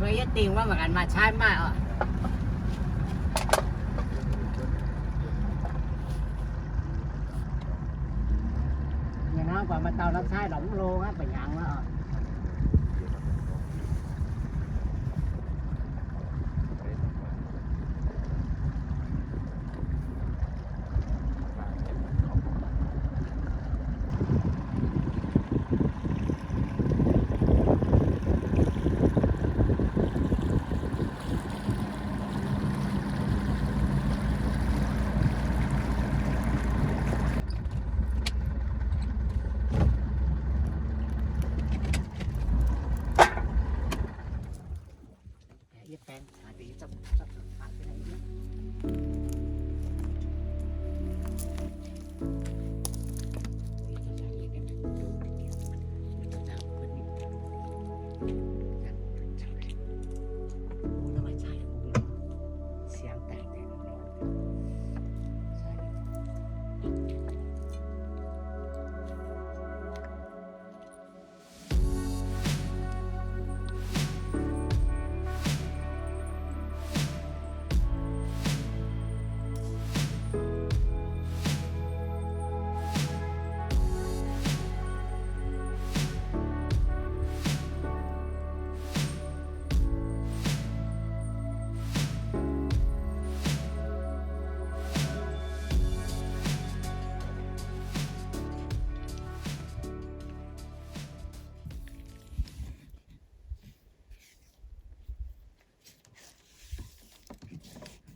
Mbuo yietv dingh wuov mangc gaax maaih caaiv maaih oc. Nyanc hnangv buatc maaih dauh norm caaiv lorz mv longx aqv, buatc hnyangx wuov oc.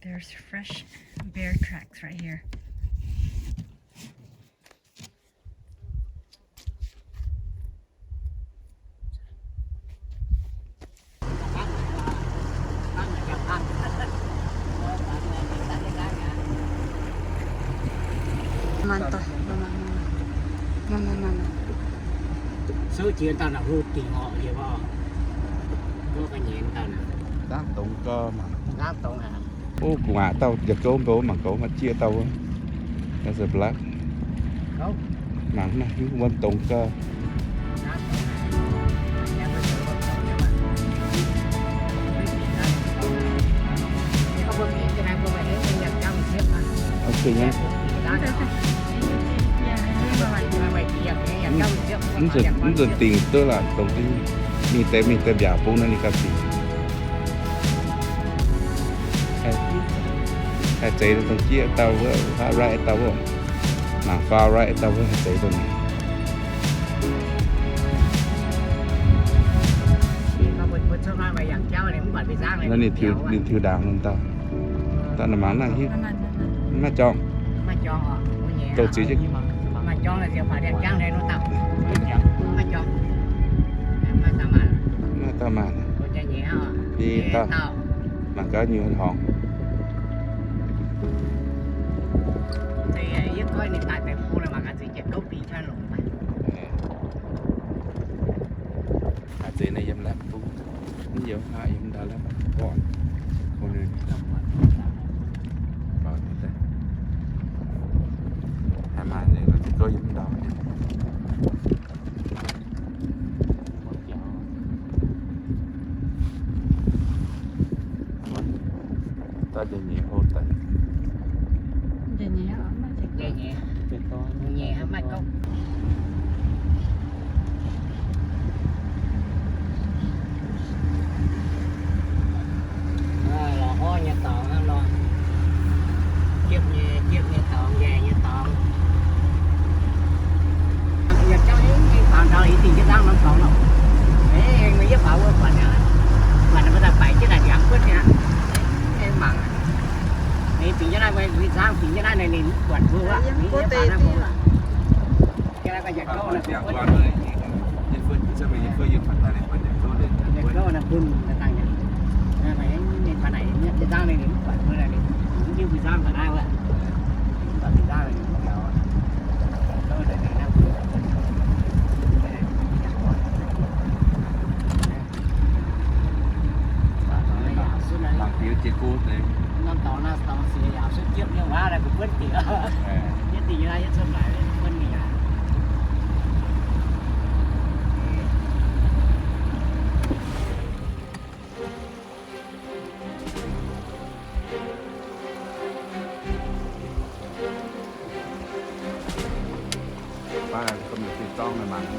There's fresh bear tracks right here. Suv jiex dauh naaic hlo dingc orqc, yie mbuo gorngv ga'nyeic dauh naaic. Nzangv dongz gau mangc. Nzangv dongz aqv. Ov, gu'nguaaic dauh yietc gouv mbuo mangc gaax, maaih jieqv dauh wuov. That's a black. Mangc naaiv, wuom dongz gau. Ok, mv nzunc dingc duqv lorqc, dongh mingh deix mingh deix mbiaauc bung naaiv ninh gauh dingc. Haih zeiz dongh jieqv dauh wuov, far right dauh wuov, mangc far right dauh wuov haih zeiz dongh naaic. Naaiv ninh tiux, ninh tiux ndaangc norm dauh. Dauh naaic mangc naaiv hiuv. Maiv jorngh. Douh ziux jienv. Maiv dauh maah. Yie dauh. Mangc gaax nyei horngz. Haaix zeiz naaiv yiem laatc bung, mv yiem haaix, yiem ndau laatc bung. Kungx ninh, haaix maaih ninh gouv yiem ndau. Daaih njiec nyeic hlo daaih. Lorz orv nyei dorngx hnangv nor. Jiepv nyei, jiepv nyei dorngx, nqaengc nyei dorngx. Yie jauv nyei faaux ndau, yie dingh jienv nzangv norm dorngx nor. Aengx yie faaux wuov buatc, buatc mbuo daaih baeqc jienv naaic ndiangx guotv nyei aqv. Aengx mangc, ninh dingc jienv naaiv, mbuo nzangv dingc jienv naaiv, ninh mv buatc mbuo aqv. Ninh yie faaux naaiv mbuo aqv. Mangc biux jiex go deix. Norm dorngx naaiv dorngx siec yaac suv jiepv nyei waac naaiv, mbuo buonv dingc. Yietv dingc nyei naaiv, yietv cuotv naaic buonv mingh aqv. Gomh mienh fih zorngv mangc.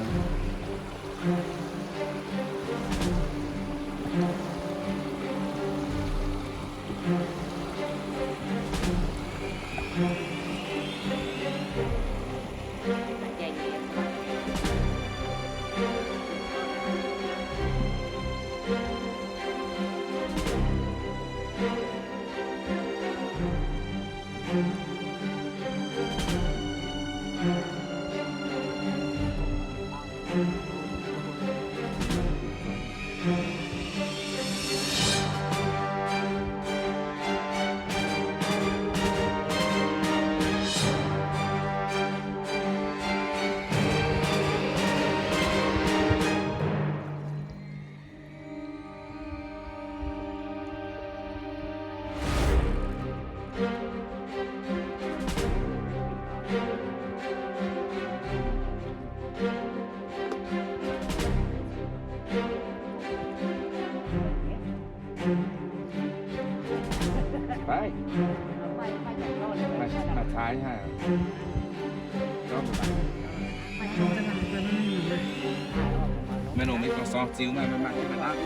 Maiv, maiv cai haic. Maiv nongc mingh dorh sorng ziux maiv, maiv maaih jienv maiv daav.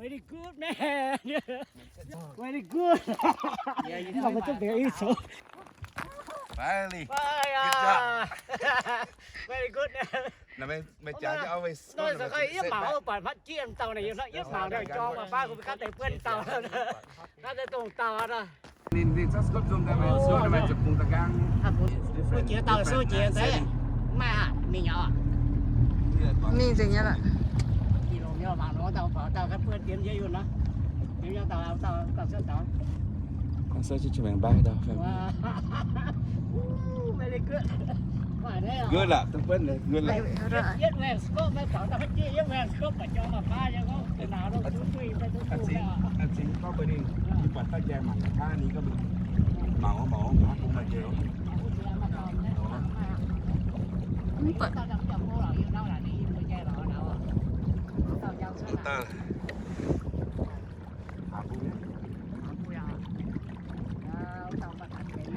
Very good, man. Very good. Yeah, you know, it's a very so. Finally. Good job. Very good, man. Nor meih, meih jaax always nor se koi yie mangc oc, buatc hmatv jieqv taux naaic, yie mangc nor jorng mangc baav, kuv kaav deix buonv taux, kaav deix dongh taux nor. Ninh, ninh zungv skopv nzung daaih, meih suv daaih, meih zuqc bungx daaih nqaang. Suv jiex dauh, suv jiex deix, mv maaih aqv, mingh nyei oc. Mingh nzengc nyei lorqc. Mangc nor dauh, dauh ganh buonv dien yie yunc nor. Yie dauh, dauh, dauh suonv dauh. Very good. Good lah, dongh buonv good lah. Aa, zingh, aa, zingh gorngv mbuox ninh, yie buatc dauh jai mangc gaax ninh gorngv mangc, mangc, mangc, mangc, mangc.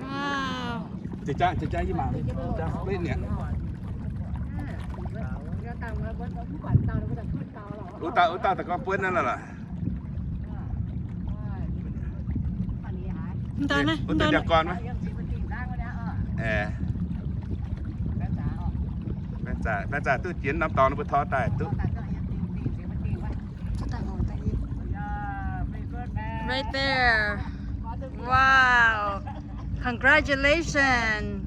Wow. Jiex jaax, jiex jaax yie mangc, jiex jaax split mi'aqv. Wuov dauh, wuov dauh daaih gorngv buonv naaiv lorqc. Wuov deix ndiangx-gorn maiv? Aeqv, baeng zaqc, baeng zaqc duqv jiex norm dorngx ninh mbuo tor daaih duqv. Right there. Wow. Congratulations.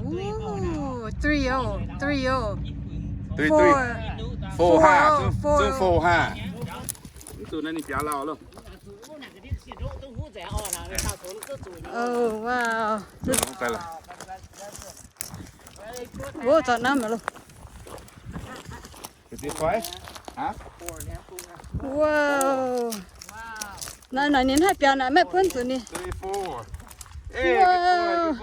Ooh, three oh, three oh. Three, three. Four. Four, four, ha, four, zungv four, ha. Mv zuqc naaiv ninh biaux lauh loh. Oh, wow. Wuov, zorqv naaiv mingh loh. Wow. Naaiv, naaiv ninh haih biaux naaic, maiv buonv zuqc ninh. Wow.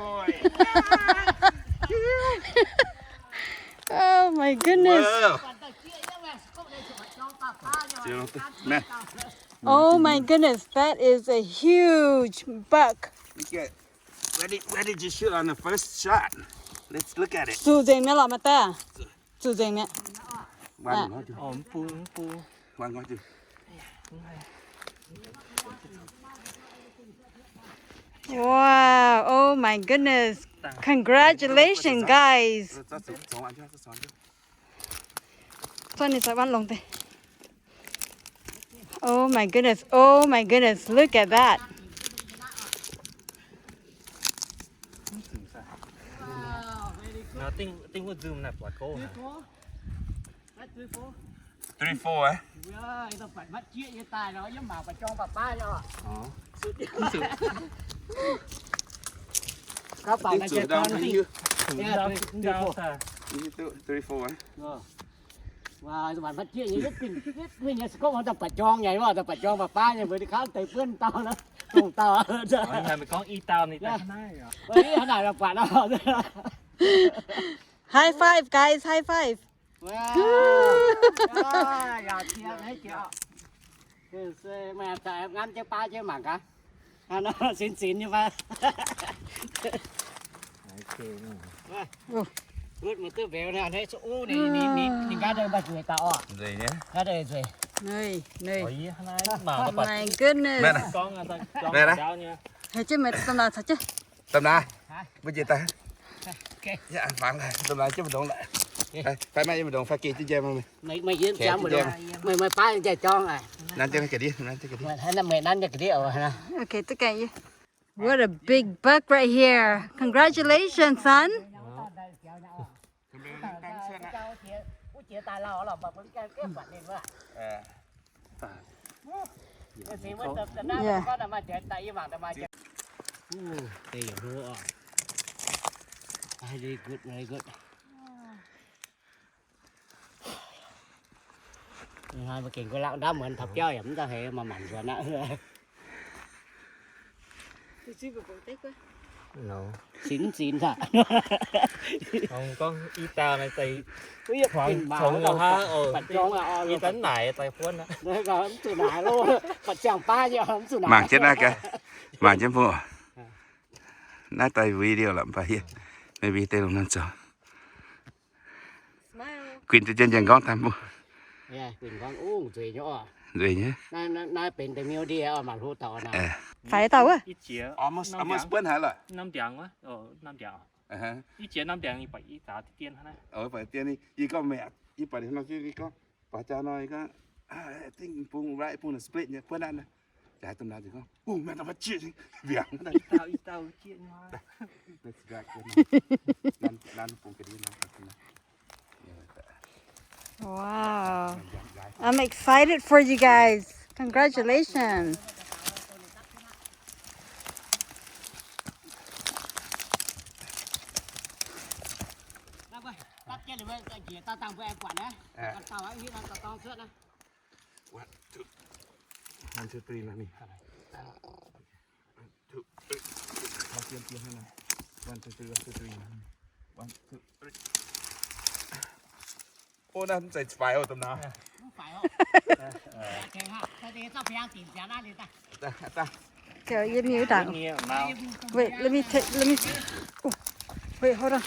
Oh my goodness. Oh my goodness, that is a huge buck. Where did, where did you shoot on the first shot? Let's look at it. Zuqc nzengc mi'aqv lorqc, maaih daaih. Zuqc nzengc mi'aqv. Wow, oh my goodness. Congratulations, guys. Oh my goodness, oh my goodness, look at that. Three four, eh? Three four, eh? Wow, mangc haaix jieqv nyei, yietv huin, yietv huin nyei, se gorngv daaih baac jorng nyei, daaih baac jorng baac baav nyei, mbuo deix kaav deix buonv dauh, dongh dauh. High five, guys, high five. Meih ngam jienv baav jienv mangc gaax. Zinx zinx nyei fai? Mbuo duqv mbeux ninh, ninh gaav deix mbaih zueiz daaih oc. Nzueic nyei. Gaav deix nzueic. My goodness. Haiz jienv meih domh naaic caux jienv. Domh naaic, mbuo njiec daaih. Fangx daaih, domh naaic jienv mbu'ndongx laaix. Fai maaih yiem mbu'ndongx fai geh jienv njaih mangc. Meih baav njaih jorng aqv. Nanv jienv ga'ndiev, nanv jienv ga'ndiev. Meih nanv jienv ga'ndiev oc. Okay, za'gengh. What a big buck right here. Congratulations, son. Yeah. Ooh, very good, very good. Hnoi mbuo gengh guei lauh ndamv muonz taux biauv yaac mv daaih heix maaih maanc nzuonx aqv. Zinx zinx aqv. Gorngv i dauh naaiv deix huaang congx aqv, i dauh naaic daaih buonv aqv. Mangc jienv naaiv gaax, mangc jienv mbuo. Naaiv daaih video lorqc, mv baac yie maybe deix longc norm zoux. Guinh jienv njang gorngv daaih mbuo. Ninh gorngv, ov, nzueic nyei oc. Nzueic nyei. Naaiv benx da'miuh ndie oc, mangc hlo dauh naaiv. Faix dauh wuov. Almost, almost buonv haic lorqc. Ih jiex norm ndiangx yie buatc ih zaux dien hnangv naaiv. Yie gorngv meih, yie buatc ninh nor, yie gorngv, buatc jaa nor, yie gorngv, I think bung right, bung split nyei, buonv aqv naaiv. Jaaix domh naaiv ziouc gorngv, bung mienh daaih maiv jieqv, mbiaangx. Ih dauh, ih dauh jieqv nyei. Let's drag them. Nan, nan bung ga'ndiev naaiv. Wow. I'm excited for you guys. Congratulations. One, two, one, two, three, nani. One, two, three. One, two, three, one, two, three. One, two, three. Ov, naaiv mv zeiz faix oc, domh naaiv. Daaih, daaih. Wait, let me take, let me see. Oh, wait, hold on.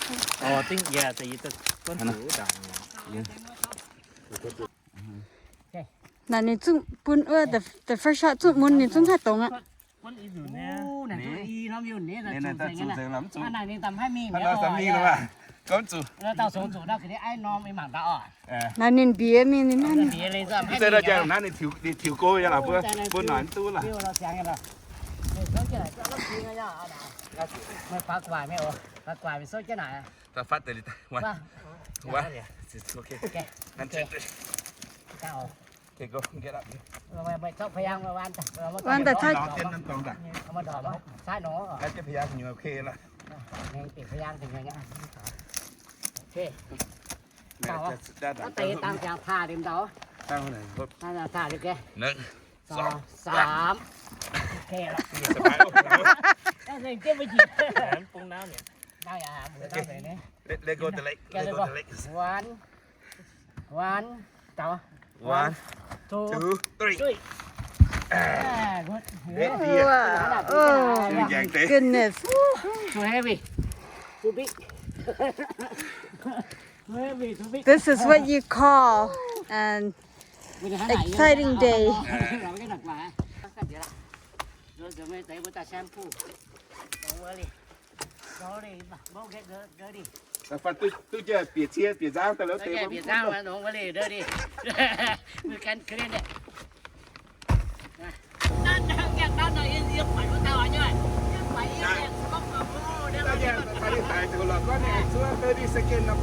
Naaiv ninh zungv bun wuov, the, the first shot zungv mun ninh zungv haih dongz aqv. Naaiv ninh mbiex mingh ninh hnangv. Ninh tiux go yaac laaix mbuo, mbuo noic mv duqv laaix. Da'faatv deix liuz daaih. One. One. Okay. One, two, three. Okay, go. Get up. Wuov daaih coiv. Ninh dangh ziangx taah liemh ndau. Ninh dangh taah liemh geh. Ninh, song, saam. Okay lorqc. Let, let go the leg. Let go the leg. One. One. One, two, three. Ah, good. Wow. Oh my goodness. Too heavy. Too big. Too heavy, too big. This is what you call an exciting day. Don't worry. Don't worry. Go get dirty. Duqv, duqv bieqc cie bieqc nzangv daaih lorqc. Bieqc nzangv, don't worry, dirty. We can clean it. Thirty second nor, thirty second nor,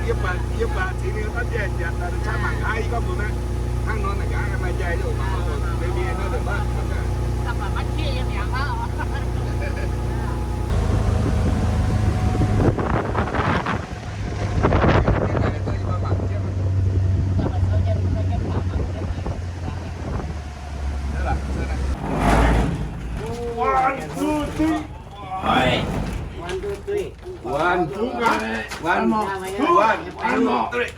yie baac, yie baac cingx ninh daaih biaav, biaav daaih qaqv mangc gaax, yie gorngv mbuox naaiv, hnangv nor naaic gaax, maaih jai yaac mangc, maybe another month. One, two, three. One, two, three. One, two, one, two, one, two, three.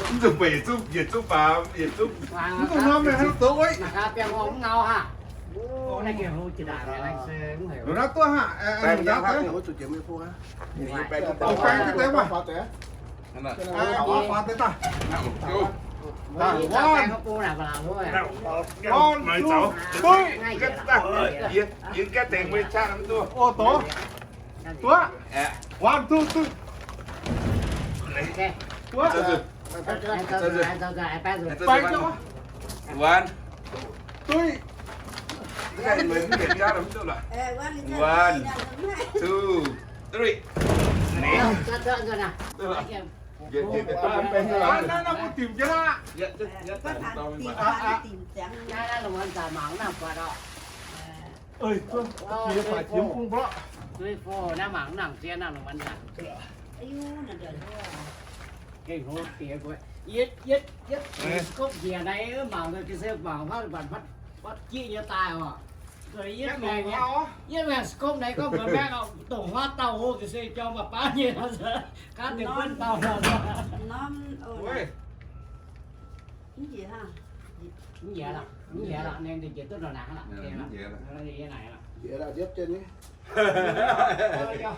Mv zuqc beic, yietc zungv, yietc zungv faaux, yietc zungv. Mv zuqc norm mienh hnangv doqc wuov. Longc naaiv duqv haic. Baeng duqv deix maah. Baeng duqv deix maah. One, two, three. Yie, yie ganh dengh meih qaqv mv duqv. O, doqc. Duqv. One, two, three. Duqv. Baeng duqv. One, two, three. One, two, three. Naaiv mbuo dimc jienv aqv. Ih, duqv jiex faix jiex bung mborqv. Three, four, naaiv mangc nangc zien nangc longc mangc nangc. Gengh hlo diex gueix. Yietv, yietv, yietv, scope njiec naaiv mangc ga'sie mangc hotv mbatc hotv jiqv nyei daaih oc. Yietv maengx, yietv maengx scope naaiv gorngv mbuox maengx oc, dongh huaav dauh hlo ga'sie jorm mv baac nyei. Gaav deix buonv dauh. Mv njiec lorqc, mv njiec lorqc, ninh njiec duqv ndongc naaic lorqc. Njiec lorqc, njiec jienv nyei. Aa, yaac.